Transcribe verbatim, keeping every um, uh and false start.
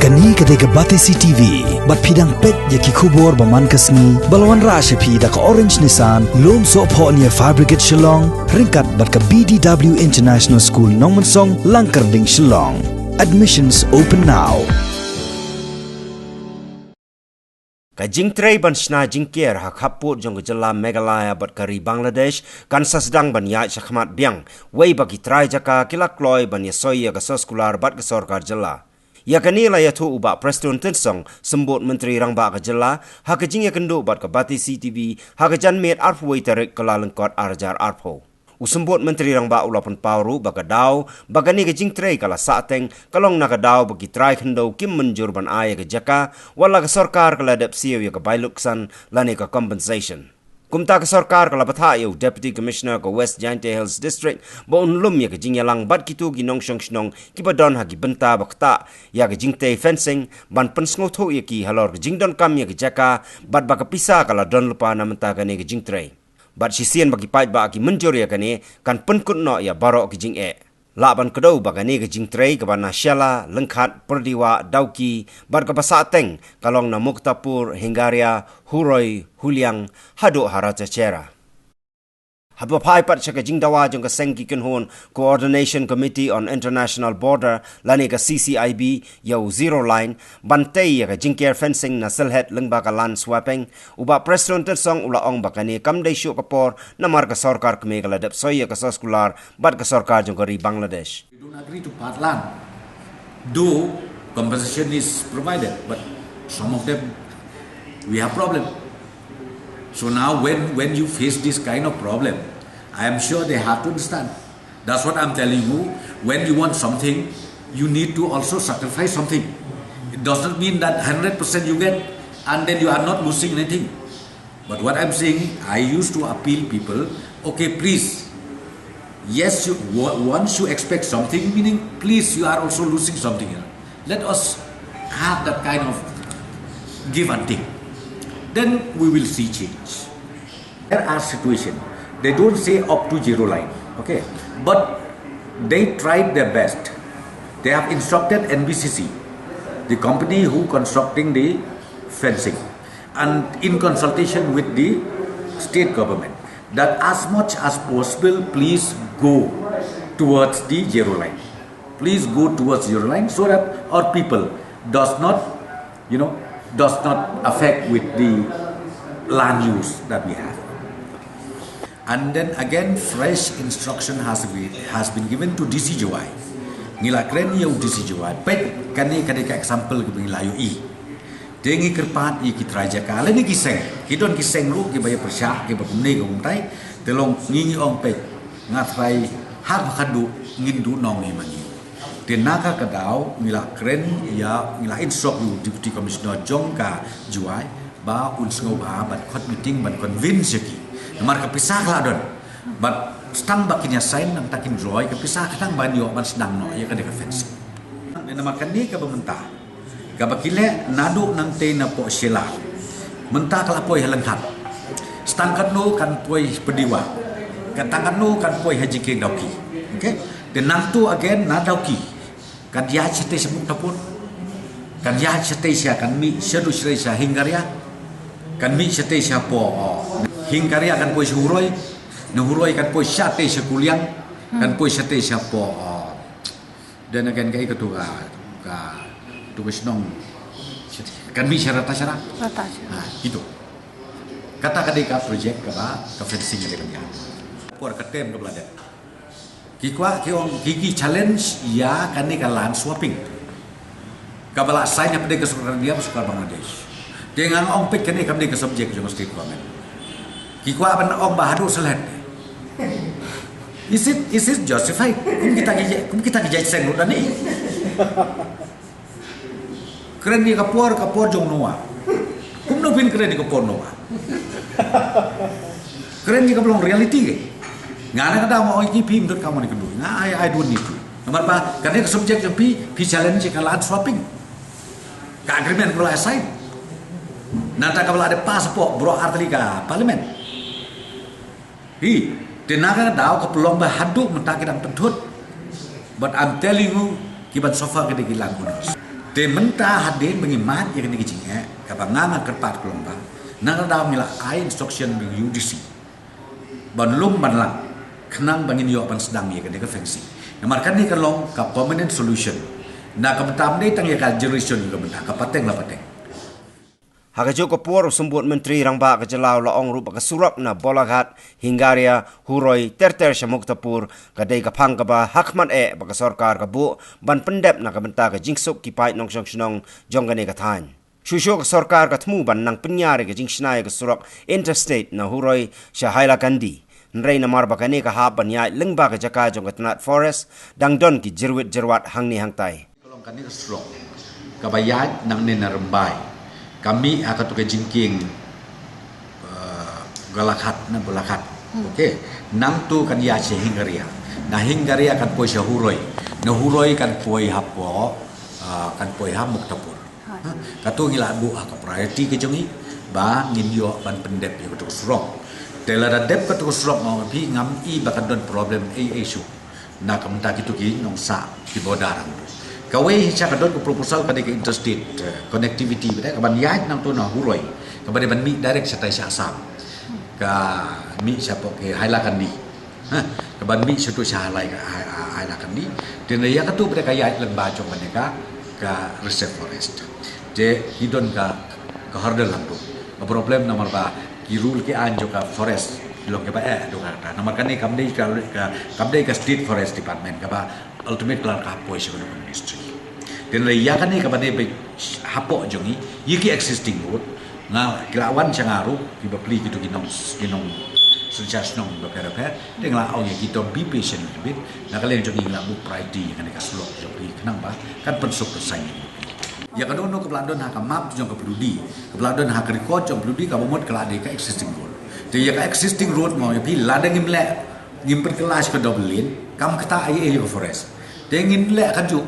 Kane ka dei ka Batesi T V, bad phi dang peit ïa ki khubor ba man ka sngi, ba la wanrah sha phi da ka Orange Nissan, Lumsohphoh near Fire Brigade Shillong, ryngkat bad ka B D W International School Nongmensong, Langkyrding, Shillong. Admissions open now. Ka jingtrei ban shna jingker ha khappud jong ka jylla Meghalaya bad ka ri Bangladesh kan sa sdang ban ïaid shakhmat biang, wei ba ki trai jaka ki la kloi ban ïasoi ïa ka soskular bad ka sorkar jylla. Ïa kane la ïathuh u Bah Prestone Tynsong, Symbud Myntri Rangbah ka jylla, ha ka jingïakynduh bad ka Batesi T V ha ka janmiet arphew wei tarik Kyllalyngkot ar hajar arphew. U Symbud Myntri Rangbah u la pynpaw ruh ba ka daw ba kane ka jingtrei ka la sahteng ka long na ka daw ba ki trai khyndew kim mynjur ban ai ïa ka jaka, wat la ka sorkar ka la dep siew ïa ka bailuksan lane ka compensation. Kumta ka sorkar ka la bthah ïa u Deputy Commissioner ka West Jaintia Hills District ba un lum ïa ka jingïalang bad kito ki nongshong shnong kiba don ha ki bynta ba ktah ïa ka jingtei fencing, ban pynsngewthuh ïa ki halor ka jingdonkam ïa ka jaka, bad ba ka pisa ka la don lypa na bynta kane ka jingtrei. Bad shisien ba ki paidbah ki mynjur ïa kane, kan pynkut noh ïa baroh ki jingeh. Lah ban kdew ba kane ka jingtrei kaba na Shella, Lyngkhat, Pyrdiwah, Dawki, bad kaba sahteng ka long na Muktapur, Hingaria, Huroi, Huliang, haduh ha Rachachera. Haba phai pat sha ka jingdawa jong ka seng ki kynhun Coordination Committee on International Border lane ka C C I B ïa u Zero Line ban tei ïa ka jingker fencing na Sylhet lyngba ka land swapping, u Bah Prestone Tynsong u la ong ba kane kam dei shuh ka por namar ka sorkar kmie ka la dep soi ïa ka soskular bad ka sorkar jong ka ri Bangladesh. We don't agree to part land, though compensation is provided, but some of them we have problem. So now when, when you face this kind of problem, I am sure they have to understand. That's what I'm telling you. When you want something, you need to also sacrifice something. It does not mean that hundred percent you get and then you are not losing anything. But what I'm saying, I used to appeal people, okay, please, yes, you, wa- once you expect something, meaning please, you are also losing something. Let us have that kind of give and take. Then we will see change. There are situations, they don't say up to Zero Line, okay, but they tried their best. They have instructed N B C C, the company who constructing the fencing, and in consultation with the state government, that as much as possible, please go towards the Zero Line. Please go towards Zero Line so that our people does not, you know, does not affect with the land use that we have. And then again, fresh instruction has been, has been given to D C Jowai. Ngi la kren ïa u D C Jowai. Peit, kane, kane ka example kaba ngi la ïohi. Te ngi kyrpad ïa ki trai jaka lane ki seng. Ki don ki seng ruh kiba ïa pyrshah, kiba kumne kiba kumtai. Te long ngi, ngi ong peit, nga trai ha kaba khadduh ngin duh nong ngi ma ngi. Te na ka ka daw ngi la kren ïa, ngi la instruct ïa u Deputy Commissioner jong ka Jowai ba un sngewbha ban khot meeting ban convince ïa ki. Namar ka pisa ka la don. Bad tang ba kin ïa sign nangta kin roi ka pisa ka tang ban ïoh ban sdang noh ïa kane ka fencing. Namar kane kaba mynta kaba ki leh naduh nangtei na poh Shella. Mynta ka la poi ha Lyngkhat. Tang katno kan poi Pyrdiwah. Tang katno kan poi ha J K Dawki. Okay? Te nangtu again na Dawki. Kan ïaid shatei sha Muktapur. Kan ïaid shatei sha, kan mih shaduh shatei sha Hingaria. Kan mih shatei sha poh, oh, Hingaria kan poi sha Huroi. Na Huroi kan poi shatei sha Kuliang. Kan poi shatei sha poh, oh, dan again ka, ka tu ka, ka tu ka shnong. Kan mih sha Ratacherra. Ratacherra. Ha, gitu. Kata ka dei ka project kaba ka fencing ka dei ka ïa. Por ka tem kaba la dep. Ki kwah ki ong ki, ki challenge ïa kane ka land swapping. Kaba la sign hapdeng ka sorkar India bad sorkar Bangladesh. Te nga ong peit kane kam dei ka subject jong ka state government. Ki kwah ban ong ba haduh Sylhet. Is it, is it justified? Kum kita ki, kum kita ki jait seng ruh da ni. Kren ïa ka por, ka por jong Noah. Kumno phin kren ïa ka por Noah? Kren ïa kaba long reality ke. Nga na ka daw nga ong ïa phi, ym don kam ong ïa ka dei. Nga, I, I don't need to. Namar ba kane ka subject jong phi, phi challenge ïa ka land swapping. Ka agreement kaba la sign. Nangta kaba la dep pass hapoh baroh artylli ka parliament. Hi, te na ka daw ka pynlong ba haduh mynta ki dang pynthut. But I'm telling you, ki ban suffer ki dei ki landowners. Te mynta hadien ba ngi mad ïa kane ka jingeh, kaba nga nga kyrpad ka long ba, nang da ngi la ai instruction ba U D C ban lum ban lang, khnang ba ngin ïoh ban sdang ïa kane ka fencing. Namar kane ka long ka permanent solution. Na ka bynta ym dei tang ïa ka generation ka bynta, ka pateng la pateng. Ha kajuh ka por u Symbud Myntri Rangbah ka jylla u la ong ruh ba ka surok na Bolaghat, Hingaria, Huroi ter ter sha Muktapur ka dei ka phang kaba hakhmat eh ba ka sorkar ka buh ban pyndep na ka bynta ka jingsuk ki paid nongshong shnong jong kane ka thaiñ. Shuh shuh ka sorkar ka thmu ban nang pynïar ïa ka jingshna ïa ka surok interstate na Huroi sha Hailakandi. Hynrei namar ba kane ka hap ban ïaid lyngba ka jaka jong ka tnat forest, dang don ki jyrwit jyrwat hangne hangtai. Ka long kane ka surok kaba ïaid nangne na Rymbai, ka mih ha katu ka jingkieng, uh, Golaghat na Golaghat. Okay. Nangtu kan ïaid sha Hingaria. Na Hingaria kan poi sha Huroi. Na Huroi kan poi hapoh, uh, kan poi ha Muktapur. Ha, katu ngi la buh ha ka priority ka jong ngi ba ngin ïoh ban pyndep ïa katu ka surok. Te lada dep katu ka surok, ma phi, ngam i ba kan don problem ei ei shuh na ka bynta kitu ki nongsah ki border. Kawei sha ka don ka proposal ka dei ka interstate, eh, connectivity, ba dei ka ban ïaid nangtu na Huroi, ka ba dei ban mih direct shatai sha Assam, ka mih shapoh ki Hailakandi. Ha, ka ban mih shatu sha Hailakandi. Te ïa katu ba dei ka ïaid lyngba jong kane ka, ka reserve forest. Te ki don ka, ka hurdle lang tu. Ka problem namar ba ki rule ki aiñ jong ka forest ki long kiba eh, dei kata. Namar kane kam dei ka, ka, kam dei ka State Forest Department, kaba ultimate plan ka poi sha ka ministry. Te ïa kane kaba dei ba hapoh jong ngi, ïa ki existing road, nga, ki la wan sha nga ruh, ki bapli kitu ki nong, ki nong synshar shnong bapher bapher, te nga la ong ïa ki to be patient a little bit, na ka liang jong ngi nga la buh priority ïa kane ka surok jong phi, khnang ba kan pynsuk pynsan ïa phi. Ïa ka dohnud kaba la don ha ka map jong ka P W D, kaba la don ha ka record jong P W D, kaba mut ka la dei ka existing road. Te ïa ka existing road mo ïa phi, lada ngim leh, ngim pynkylla sha ka double lane, kam ktah ei ei ïa ka forest. Te ngin leh kajuh,